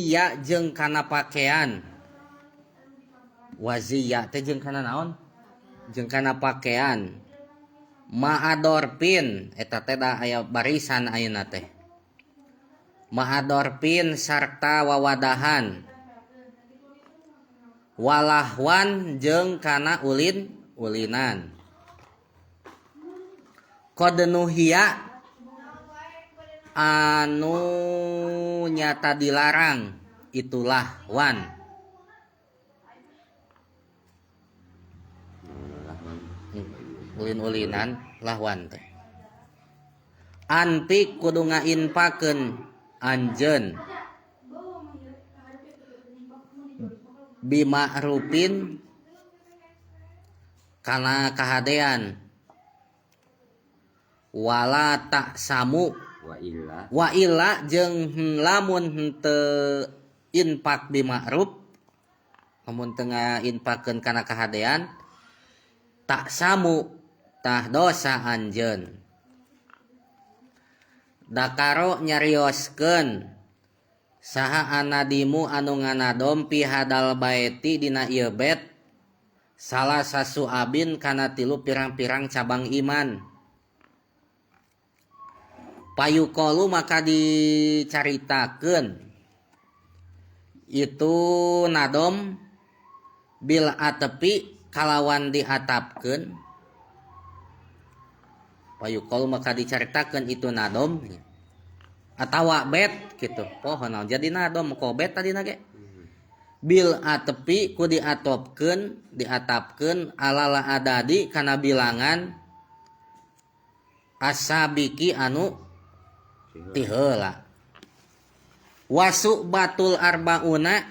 Waziya jeung kana pakaian. Waziya teh jeung kana naon? Jeung kana pakaian. Ma'adorpin eta teh da aya barisan ayeuna teh. Ma'adorpin sarta wawadahan. Walahwan jeung kana ulin ulinan. Qad nuhiya anu nyata dilarang itulah wan. Ulin-ulinan lahwan teh. Anfik kudu ngainfakeun anjeun bima'rufin kana kahadean wala ta'samu wa illa jeung lamun henteu infak bima'ruf lamun teu ngainfakeun kana kahadean ta'samu tah dosa anjeun. Dakaro nyarioskeun saha anadimu anu nganadom pi hadal baeti dina ieu bet salah sasuabin kana tilu pirang-pirang cabang iman. Payuqalu maka dicaritakeun itu nadom bil atepi kalawan diatapkeun. Payuqalu maka dicaritakeun itu nadom atawa bet gitu. Poho naon jadi nadom ko bet tadina ge. Bil atepi ku diatopkeun diatapkeun alala adadi kana bilangan asabiki anu ti heula. Wasu batul arbauna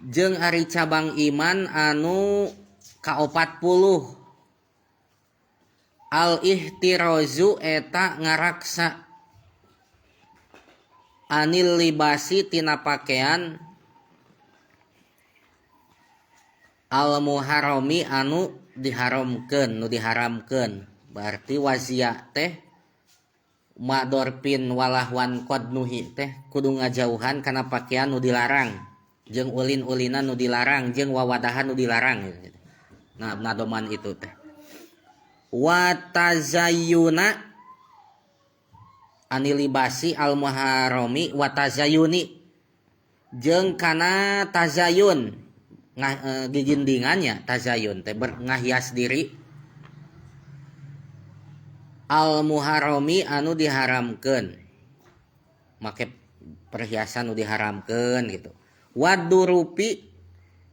jeung ari cabang iman anu ka-40. Al ihtirazu eta ngaraksa anil libasi tina pakaian al muharrami anu diharamkeun nu diharamkeun. Berarti wazia teh madorpin walahwan qad nuhi teh kudu ngajauhan kana pakaian nu dilarang jeung ulin-ulinan nu dilarang jeung wawadahan nu dilarang. Nah, nadoman itu teh wa tazayyuna anilibasi al muharrami wa tazayyuni jeung kana tazayun gigindingannya tazayun teh ngahias diri al muharrami anu diharamkeun make perhiasan nu diharamkeun gitu. Wadurupi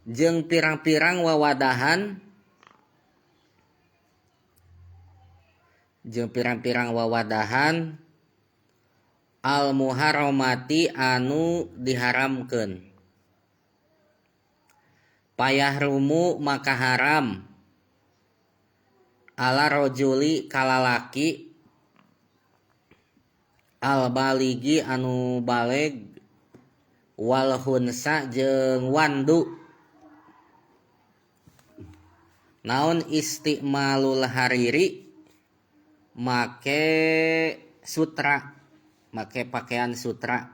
jeung pirang-pirang wawadahan jeung pirang-pirang wawadahan al muharramati anu diharamkeun. Payahrumu maka haram ala rajuli kalalaki al baligi anu baleg wal hunsa jeung wandu. Naon istimalul hariri make sutra, make pakaian sutra.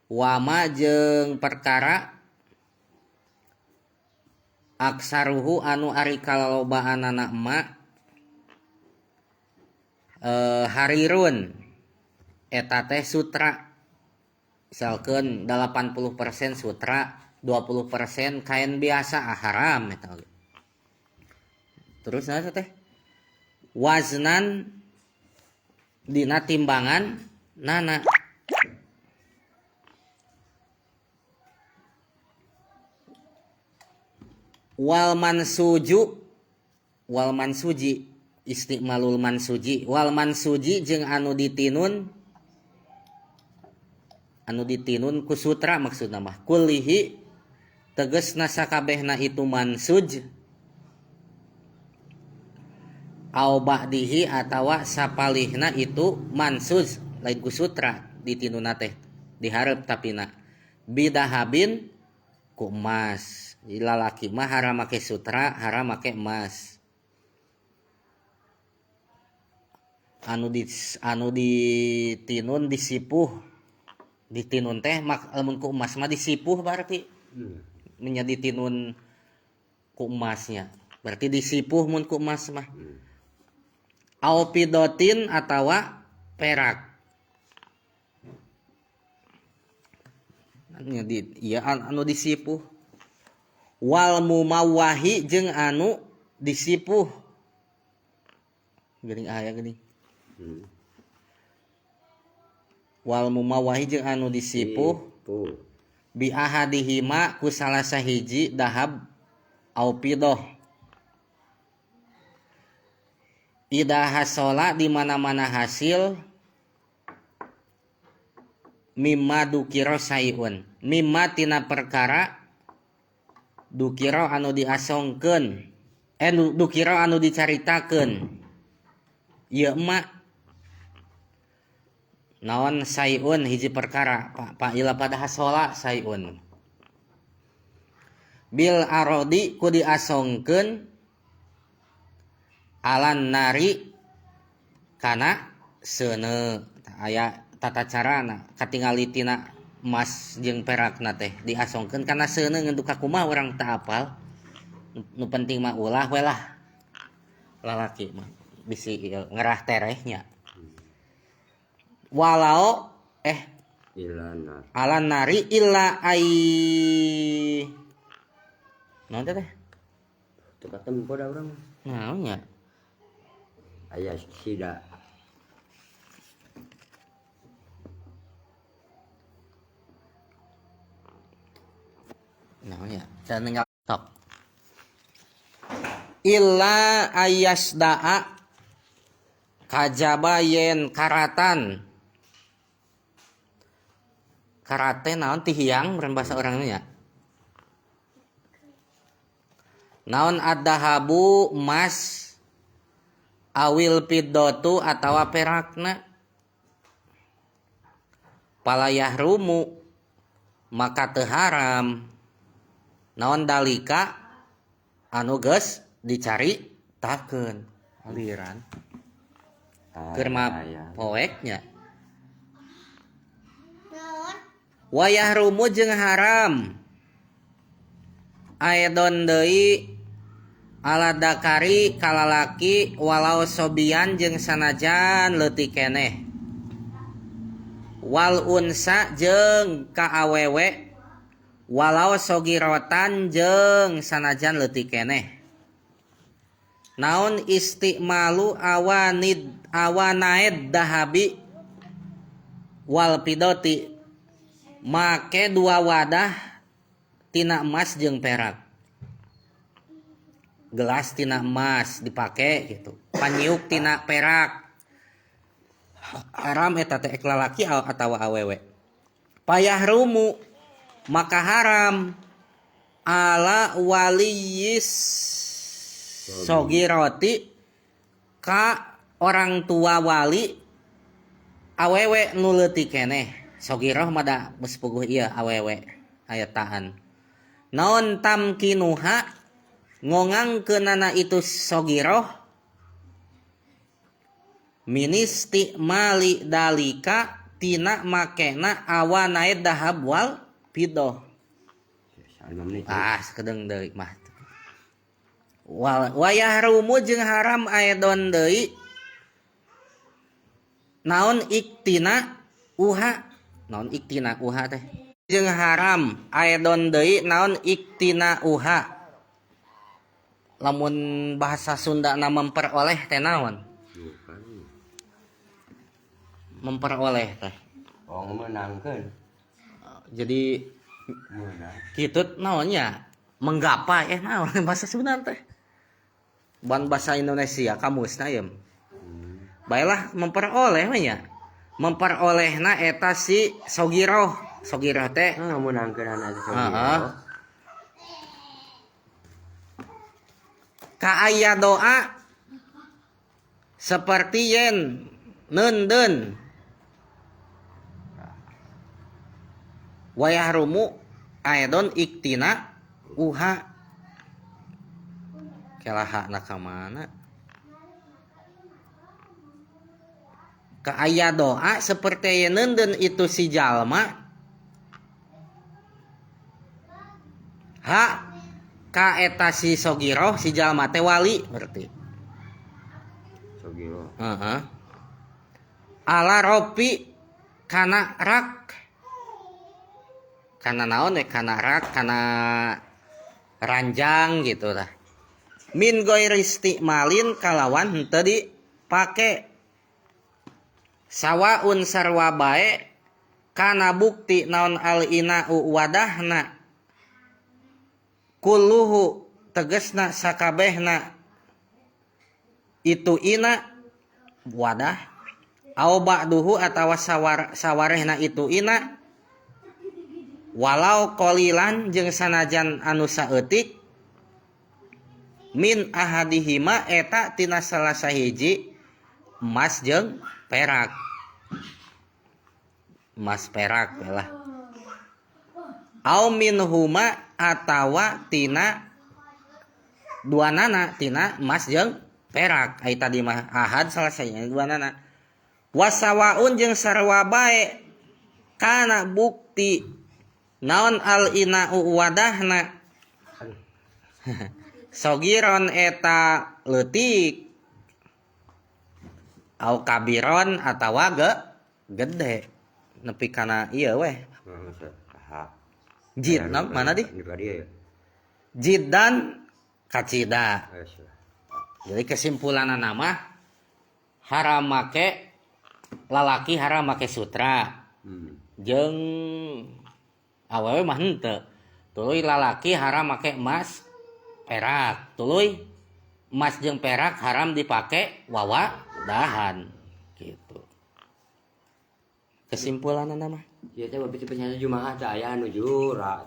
Wama jeung perkara aksaruhu anu ari kalalobaanana emak harirun eta teh sutra. Misalkeun 80% sutra, 20% kain biasa, haram eta oge. Terus naon teh? Waznan dina timbangan nana. Wal mansuju wal mansuji istimalul mansuji wal mansuji jeung anu ditinun ku sutra maksudna mah kulihi tegasna sakabehna itu mansuj au ba'dihi atawa sapalihna itu mansuj lain ku sutra ditinunna teh dihareup tapina bidahabin ku emas. Lalaki mah haram make sutra, haram make emas. Anu ditinun disipuh. Ditinun teh lamun ku emas mah disipuh berarti. Nya ditinun ku emasnya. Berarti disipuh mun ku emas mah. Au pidotin atawa perak. Nya di ieu anu disipuh. Wal mumawahi jeung anu disipuh. Geuning aya geuning. Wal mumawahi jeung anu disipuh bi ahadihima ku salah sahiji dahab au pidoh. Ida hasola di mana-mana hasil mimma dukira sayun, mimma tina perkara dukira anu diasongkeun, dukira anu dicaritakeun ieu emak naon sayun hiji perkara pa ila pada hasola sayun bil arodi ku diasongkeun alan nari kana seuneu. Aya tata carana katingali tina emas jeung perakna teh diasongkeun kana seuneu ngan duka kumaha urang teu apal. Nu penting mah ulah we lah lalaki mah bisi ngerah terehnya. Walau alan nari illa ai naon teh teu katempo da urang naon nya aya sida naon nya can ninggal top illa ayasdaa kajaba yen karatan karate naon tihiang meureun bahasa urang nya naon addahabu emas awil fiddatu atawa perakna palayahrumu maka teu haram naon dalika anu geus dicaritakeun aliran keur mah poeknya wayahrumu jeung haram aedon deui ala dakari kalalaki walau sobian jeung sanajan leutik keneh wal unsa jeung ka awewe walau sogirotan jeung sanajan leutik keneh naon istimalu awanid awanaid dahabi wal pidoti make dua wadah tina emas jeung perak gelas tina emas dipake gitu panyiuk tina perak haram eta teh lalaki atawa awewe payahrumu maka haram ala waliyis sogiroti ka orang tua wali awewe nu leutik keneh sogiroh mah da geus puguh ieu awewe aya taan naon tamkinuha ngongangkeunana itu sogiroh ministi mali dalika tina makena awanae dahab wal fidah. Ah sakedeung deui mah wayahrumu jeung haram aedon deui naon iktina uha naon iktina uha teh jeung haram aedon deui naon iktina uha lamun bahasa Sunda na memperoleh teh naon memperoleh teh oh meunangkeun jadi kitu naonnya menggapai naon bahasa Sunda teh ban bahasa Indonesia kamusna ieu baiklah memperoleh nya memperolehna eta si sogiroh sogiroh teh meunangkeun eta sogiroh ka aya doa seperti yen neundeun wayahrumu aedon iktina uha kelaha na ka mana ka aya doa seperti yen neundeun itu si jalma Ha ka eta si sogiroh si jalma teh wali berarti. Sogiroh. Heeh. Ala rofi kana rak, kana naon we, kana rak, kana ranjang gitu lah, min ghairi istimalin kalawan henteu dipake. Sawaun sarwa bae kana bukti naon al ina'u wadahna, kulluhu tegesna sakabehna itu ina wadah, au ba'duhu atawa sawarehna itu ina, walau qalilan jeung sanajan anu saeutik, min ahadihima eta tina salah sahiji emas jeung perak, emas perak lah, au minhuma atawa tina duanana, tina emas jeung perak. Ai tadi mah ahad salah sahiji, duanana. Wasawaun jeung sarwa bae kana bukti naon al ina'u wadahna, sogiron eta leutik, au kabiron atawa gede nepi kana ieu weh. Jid no, mana di jiddan kacida. Jadi kesimpulan nama haram make lalaki, haram make sutra, jeung awewe mah henteu. Tuluy lalaki haram make emas perak, tuluy emas jeung perak haram dipake wawadahan gitu kesimpulan nama. Ieu teh bapit penyana Jumaah teh aya anu jura.